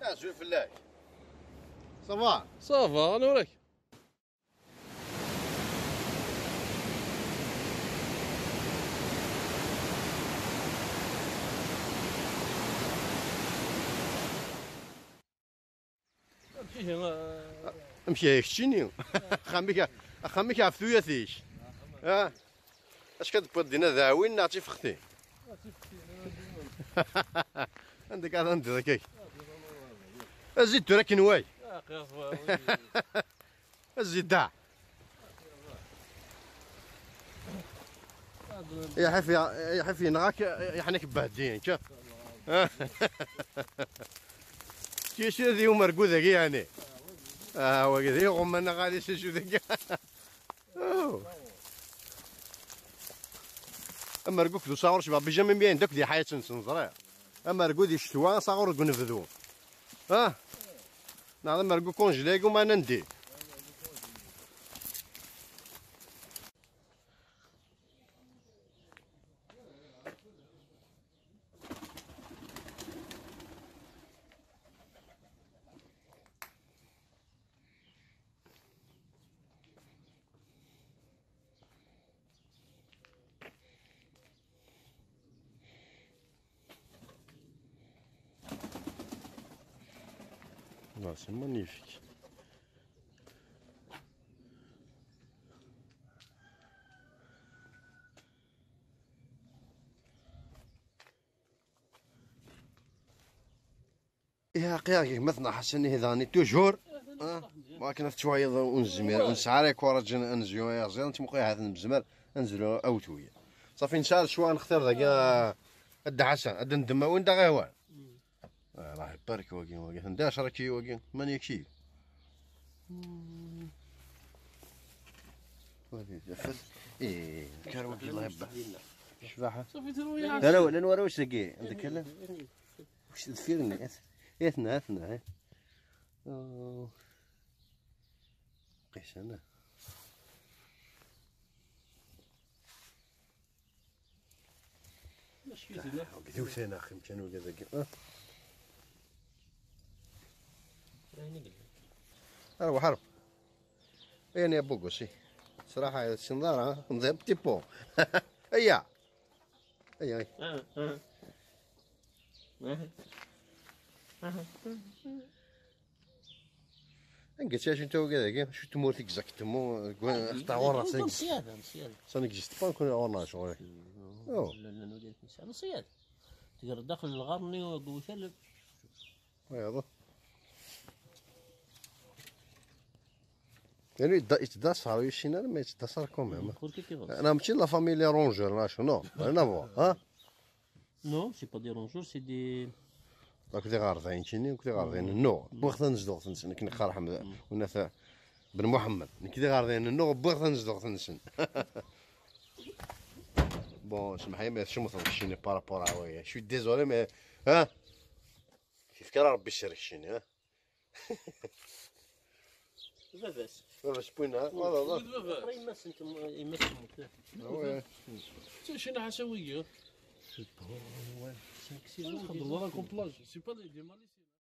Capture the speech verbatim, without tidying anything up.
Azul fell-ak. Ça va? Ça va, Nourek. Amek ihi, ah? Amek ihi keččini? Axxam-ik, axxam-ik ɣef tuyat-ik. Ah? Acu ad d-tewwiḍ dinna d aɛwin neɣ d tifextin? Anda akka ad tendiḍ akka? Azid tura akken way. Azid da. Iḥif, iḥif yenɣa-k, yeḥnek Behdi, nekk. Kis di umergu dagi, yeɛni. Ah, wagi d iɣumma neɣ ɣali s acu dagi. Oh. Amergu d usaɣur cbaɣ, bijam imi ayen d akk di ḥayat-nsen, ẓriɣ. Amergu di ccetwa, asaɣur deg unebdu. Ah? Neɣ d amergu congelé, deg uman andi. Non, c'est magnifique. Iha qiyaɣ gma-tneɣ Ḥasan ihi daɣen toujours. Ah, ma akken ad tettwayeḍ ur nezmir, ur nesɛi ara courage ad nezlu ayaziḍ, nettmuqul ahat nezmer ad nezlu awtul. Safi nesɛa lecɣal nextir dagi, ah, a Dda Ḥasan, ad d-neddem win d aɣiwan. Ah, Allah ibarek wagi, wagi atan d ɛecra kiyu wagi, tmanya kiyu. Wagi, ih, kar wagi Allah ibarek. Cbaḥa. Safi, terwi. Ara, llan warraw-is dagi, anda kalla? Deffir-nni, at-, atna, atna, eh. Oh. Qis ana. D iwtan axi, amkan wagi dagi, ah. Arwaḥ, arwaḥ. Ayen ya Bugusi. Ṣraḥa, tessneḍ ara, nḍiɣ petit pot. Ayya. Ayya, ayya. Anga ttɛicin tawga dagi? Acu tmurt exactement? Xaṭer ɣur-neɣ ça n'existe pas, ça n'existe pas, nekkni ɣur-neɣ ccɣel. Oh. Llan, llan wigad nesɛa leṣyad. Tegreḍ daxel n lɣar-nni deg uwtal. Wayeḍ. Yani, yettḍasar, ur yessin ara, mais yettḍasar quand même. Ur k-iḍas. Ana mačči de la famille les rongeurs, neɣ acu, non, rien à voir, hein? Non, c'est pas des rongeurs, c'est des... Donc, d iɣerdayen, kini, d iɣerdayen, nnuɣ. Wwiɣ tanezduɣt-nsen, akken iqerḥ, wina ta, Ben Muḥemmed. Nekk d iɣerdayen, nnuɣ, wwiɣ tanezduɣt-nsen. Bon, semḥ-iyi, mais tcemteḍ keččini par rapport à waya. Je suis désolé, mais, hein? Yefka Rebbi sser keččini, hein? Baba-s. Baba-s n winna, voilà, voilà. Baba-s. Yemma-s n tem-, yemma-s n tmurt. Ah ouais. Ttacin ḥaca wigi. C'est pas, ouais. Cinq, six ans, dix ans. Voilà, complage. C'est pas des, des malaises.